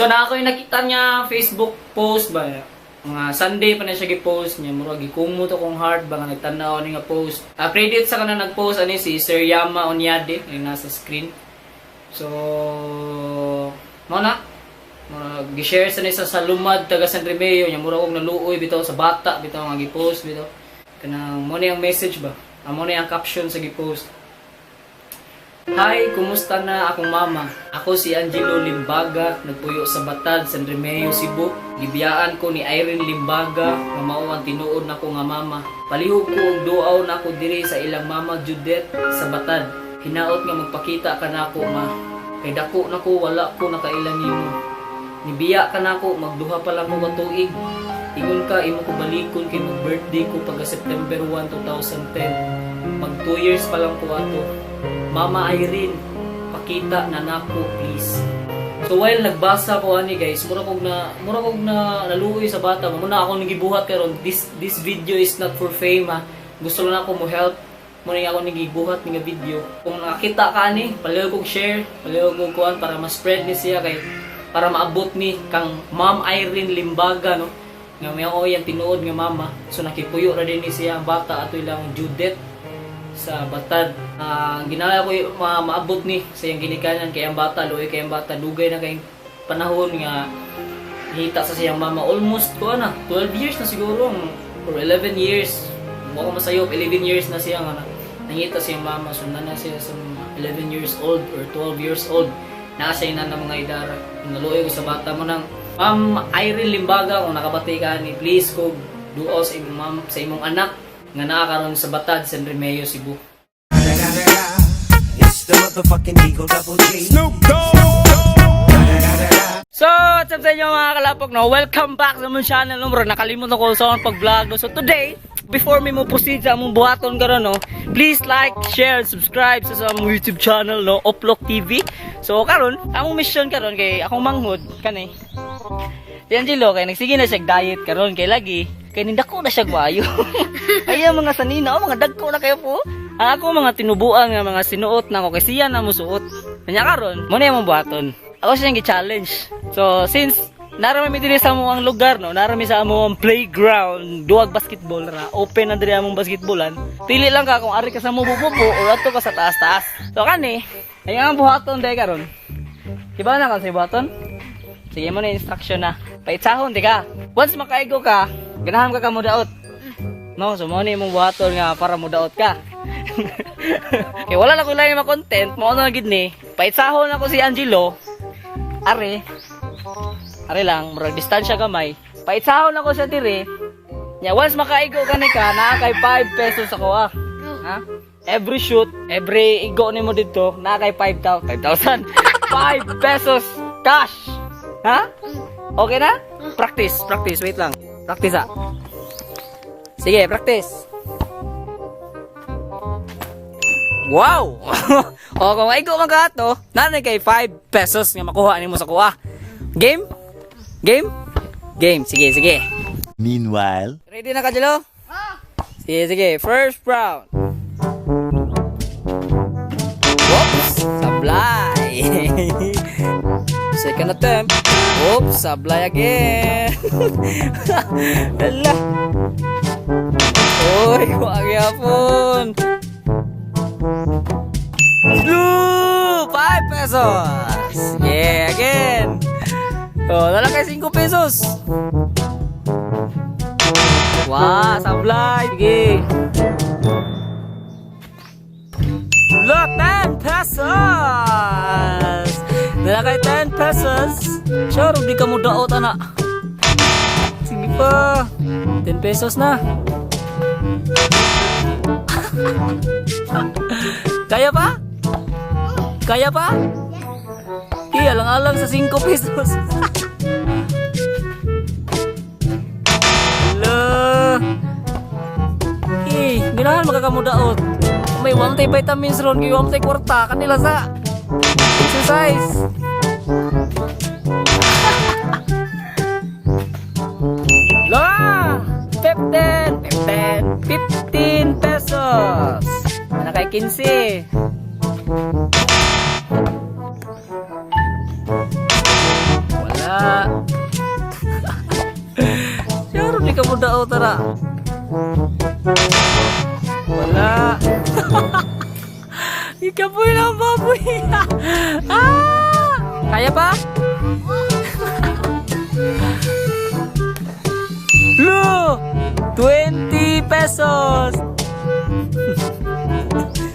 So na ako yung nakita niya Facebook post ba, mga Sunday pa na siya gi-post niya, murag gikumot akong heart ba nga nagtan-aw ni nga post. Credit sa kanang nag-post ani si Sir Yama Onyade yung nasa screen. So mao na murag gi-share sa ni sa lumad taga San Remeo niya, murag og naluoy bitaw sa bata bitaw nga gi-post bitaw. Kanang mo ni ang message ba? Amo ni ang caption sa gi-post. "Hi, kumusta na akong mama? Ako si Angelo Limbaga, nagpuyo sa Batad, San Remeo, Cebu. Gibiyaan ko ni Irene Limbaga, nga mao ang tinuod nako nga mama. Palihog ko og duaw nako diri sa ilang mama Judith sa Batad. Hinaot nga magpakita ka nako, ma. Kay dako nako, wala ko nakaila nimo. Nibiya ka nako, magduha pa lang ko ka tuig. Ingon ka, imo ko balikon kay mag-birthday ko pagka September 1, 2010. Mag 2 years pa lang ko ato. Mama Irene, pakita na nako, please." So while nagbasa ko ani guys, mura kog na naluoy sa bata. Mao na ako gibuhat karon. This video is not for fame ha. Gusto lang ako mo help. Mo ni ako gibuhat ni nga video. Kung nakakita ka ani, palihog kog share, palihog kog kuan para ma-spread ni siya kay para maabot ni kang Ma'am Irene Limbaga, no, nga may ako yang tinuod nga mama. So nakipuyo ra din ni siya ang bata ato ilang Judith sa Batad. Ginala ko maabot ni sa iyang ginikanan kay ang bata, luoy kay ang bata, dugay na kay panahon nga hita sa siyang mama. Almost ko na 12 years na siguro or 11 years. Mo ko masayop, 11 years na siya nga nangita sa iyang mama. So na siya sa mga 11 years old or 12 years old na siya na mga idara. Naluoy ko sa bata mo nang Ma'am Irene Limbaga, kung nakabati ka ni, please ko duo sa imong ma'am, sa imong anak nga naa karon sa Batad, San Remeo, Cebu. It's the motherfucking Eagle Double G. Snoop Dogg. So, what's up sa inyo mga kalapok, no? Welcome back sa among channel, no? Bro, nakalimot ako sa akong pag-vlog, no? So today, before mi mo proceed sa among buhaton karon, no, please like, share, and subscribe sa among YouTube channel, no, Oplok TV. So karon, among mission karon kay akong manghod kani. Si Angelo kay nagsige na siya diet karon kay lagi kay nindako na siya maayo. Ay ang mga sanina, oh, mga dagko na kayo po. Ang ako mga tinubuan nga mga sinuot na ako kay siya na musuot. Kanya karon, mo na among buhaton. Ako siyang gi-challenge. So since narami mi diri sa among lugar, no, narami sa among playground, duwag basketball ra, open na diri among basketballan. Pili lang ka kung ari ka sa mubububo or ato ka sa taas-taas. So kani, ay ang buhaton day karon. Iba na kan sa buhaton? Sige mo na instruction na. Paitsahon di ka. Once makaigo ka, ganahan ka ka mo daot. No, so mo ni imong buhaton nga para mo daot ka. Kay wala na ko lain ma content, mao na gid ni. Paitsahon ako si Angelo. Are. Are lang, murag distansya gamay. Paitsahon ako siya diri. Nya once makaigo ka ni ka, naa kay 5 pesos ako ah. Ha? Every shoot, every igo nimo dito, naa kay 5,000, 5,000. 5 pesos cash. Ha? Okay na? Practice, practice, wait lang. Practice ah. Sige, practice. Wow! O kung maigo man ka ato, naa kay 5 pesos nga makuha nimo sa kuha. Game? Game? Game. Sige, sige. Meanwhile, Ready na ka, Jello? Sige, sige. First round. Whoops! Sablay! Second attempt. Oops! Sablay again! Hala! Uy, wag yapon! Blue! 5 pesos! Yeah, again! Oh, dala kay 5 pesos! Wah, sablay! Sige! Look, 10 pesos! Dala kay 10 pesos! Sure, di ka mo daot, anak. Sige pa. 10 pesos na. Kaya pa? Kaya pa? Iya, alang-alang sa 5 pesos. Hello. Eh, ganahan makakamudaot. May wamtay vitamins ron, kay wamtay kwarta kanila sa exercise. La! 15, 15, 15 pesos. Ano kay 15? Wala. daot tara. Wala. Ikapoy na ang baboy. Ah! Kaya pa? Lo! 20 pesos!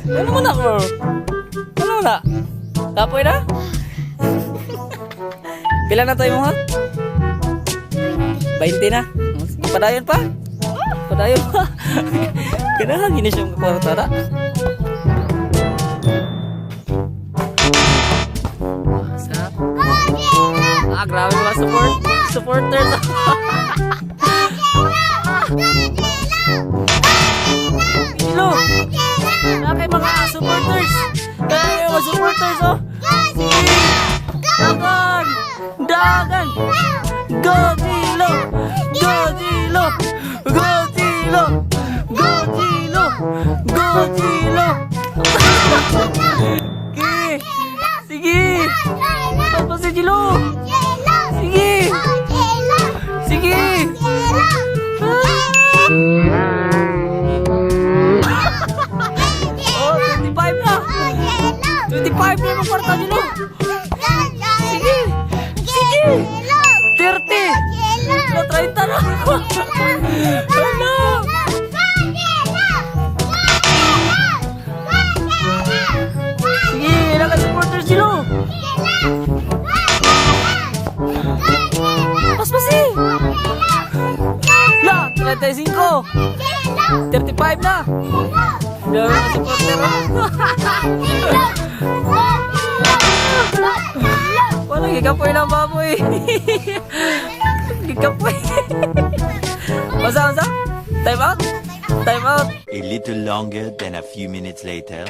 Ano mo na, bro? Ano mo na? Kapoy na? Pila na tayo mo, ha? 20 na. Sige, padayon pa. Padayon pa. Kailangan gini siya mga kwarta ra. Sa? Ah, grabe mga supporters. Hello. Kay mga supporters. Kay mga supporters, oh. Sige. Dagan. Dagan. Go Gilo! Go Gilo! Go Gilo! Go Gilo! Go Gilo! Sige! Sige! Tapos si Gilo! Sige! Sige! Ah! Oh, 25 na! 25 na yung kwarta, Gilo! Sige! Sige! 30! Lo, 30 na! Ano? Sige, ilan ka supporters, Gilo? Pas eh! La, 35! 35 na! Dami mga supporter. Wala, gikapoy lang baboy. Gikapoy. Basa, basa? Time out? Time out. A little longer than a few minutes later.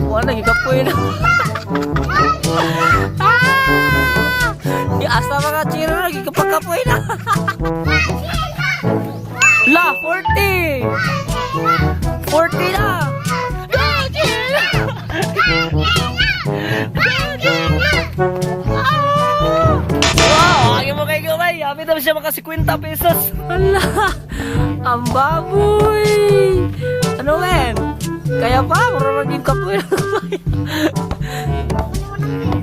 Wala, gikapoy na. Ah! Asa mga chiro na, gikapakapoy na. La, 40! 40 na! Wow! Ayaw mo kay Gumay! Happy na siya maka 50 pesos! Hala! Ang baboy! Ano men? Kaya pa? Mura maging kapoy na gamay.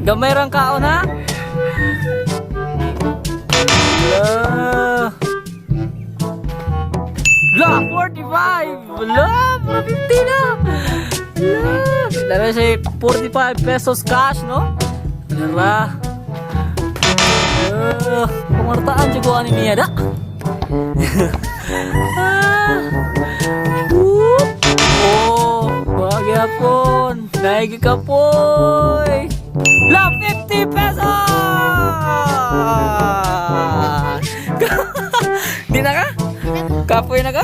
Gamay rang kaon ha? Hala! La! 45! Hala! Puro 50 na! Hala! Dala siya 45 pesos cash, no? Hala! Pangartaan siguro ani niya da. Ah. Whoop. Oh, magyapon. Naigi ka poy. La 50 pesos! Di na ka? Kapoy na ka?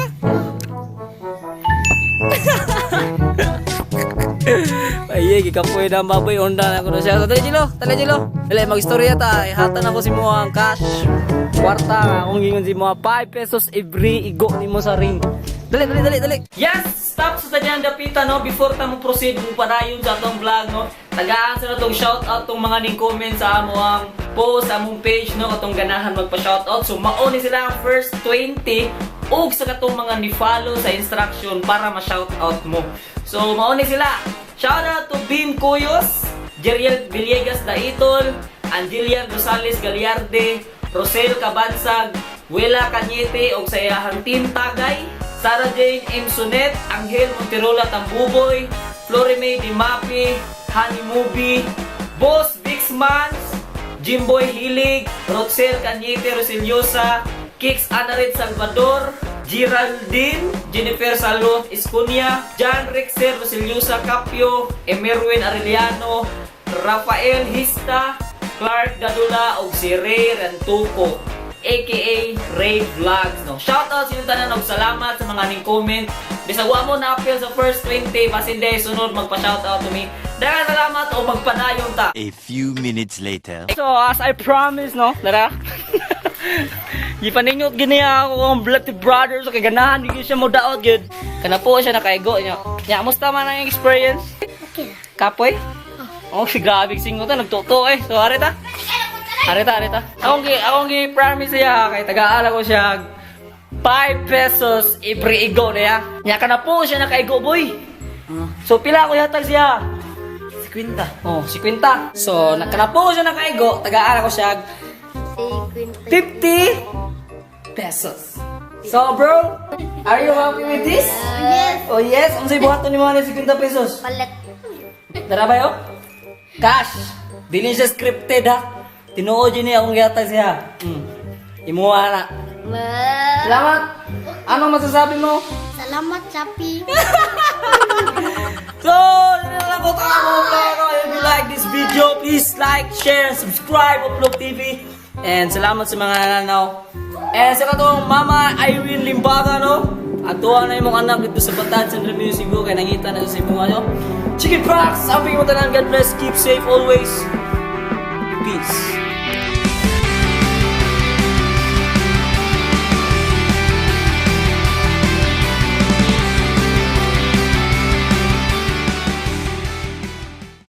Ay, gikapoy na ang baboy. Honda na ko na siya. So, dali, Jilo. Dali, Jilo. Dali, mag-istorya ta. Ihatan ako si mo ang cash. Kwarta. Akong gingon si mo 5 pesos every igo nimo sa ring. Dali, dali, dali, dali. Yes! Stop sa tadyang dapita, no? Before ta mo proceed mo padayon sa atong vlog, no? Tagaan sa natong shout out tong mga ning comment sa amo ang post sa among page, no? Katong ganahan magpa-shout out. So, mao ni sila ang first 20 ug sa katong mga ni-follow sa instruction para ma-shout out mo. So, mao ni sila. Shout out to Bim Cuyos, Jeriel Villegas Daitol, Angelian Rosales Galiarde, Rosel Cabansag, Wela Cañete ug sa iyahang team Tagay, Sarah Jane M. Sunet, Angel Monterola Tambuboy, Florime Dimapi, Honey Movie, Boss Vixmans, Jimboy Hilig, Roxel Cañete Rosiliosa, Kix Anarit Salvador, Geraldine, Jennifer Salot Escunia, John Rexer Rosiliosa Capio, Emerwin Arellano, Rafael Hista, Clark Dadula ug si Ray Rantuco aka Ray Vlogs, no. Shout out sa inyong tanan og salamat sa mga ning comment. Bisag wa mo na appeal sa first 20, basin day sunod magpa-shout out to me. Daghang salamat o magpadayon ta. A few minutes later. So, as I promised, no? Lara? Gipaningot gini ako ang Bloody Brothers kay ganahan gyud siya mo daot gyud. Kana po siya nakaigo niya. Nya, musta man ang experience? Okay. Kapoy? Oh, si grabe singot ta, nagtuto eh. So ari ta. Ari ta, ari ta. Akong gi promise siya kay tagaan ko siya 5 pesos every igo niya. Nya ka na po siya nakaigo, boy. So pila ko yatag siya? 50. Oh, 50. So nakanapo siya nakaigo, tagaan ko siya 50 pesos. So bro, are you happy with this? Yes. Oh yes, unsay buhaton nimo ani 50 pesos? Palit. Tara ba yo? Cash. Dili siya scripted ha. Tinuod yun niya akong gihatag siya. Imuha na. Wow. Salamat. Anong masasabi mo? Salamat, Chappy. So, yun na lang po tayo mga plano. If you like this video, please like, share, and subscribe Upload TV. And salamat sa mga nananaw. And sa katong Mama Irene Limbaga, no? At tuwa na imong anak dito sa Batad, San Remigio, Cebu. Kaya nangita na sa Cebu ngayon. Chicken Prox! Sabi mo tanan, God bless, keep safe always. Peace.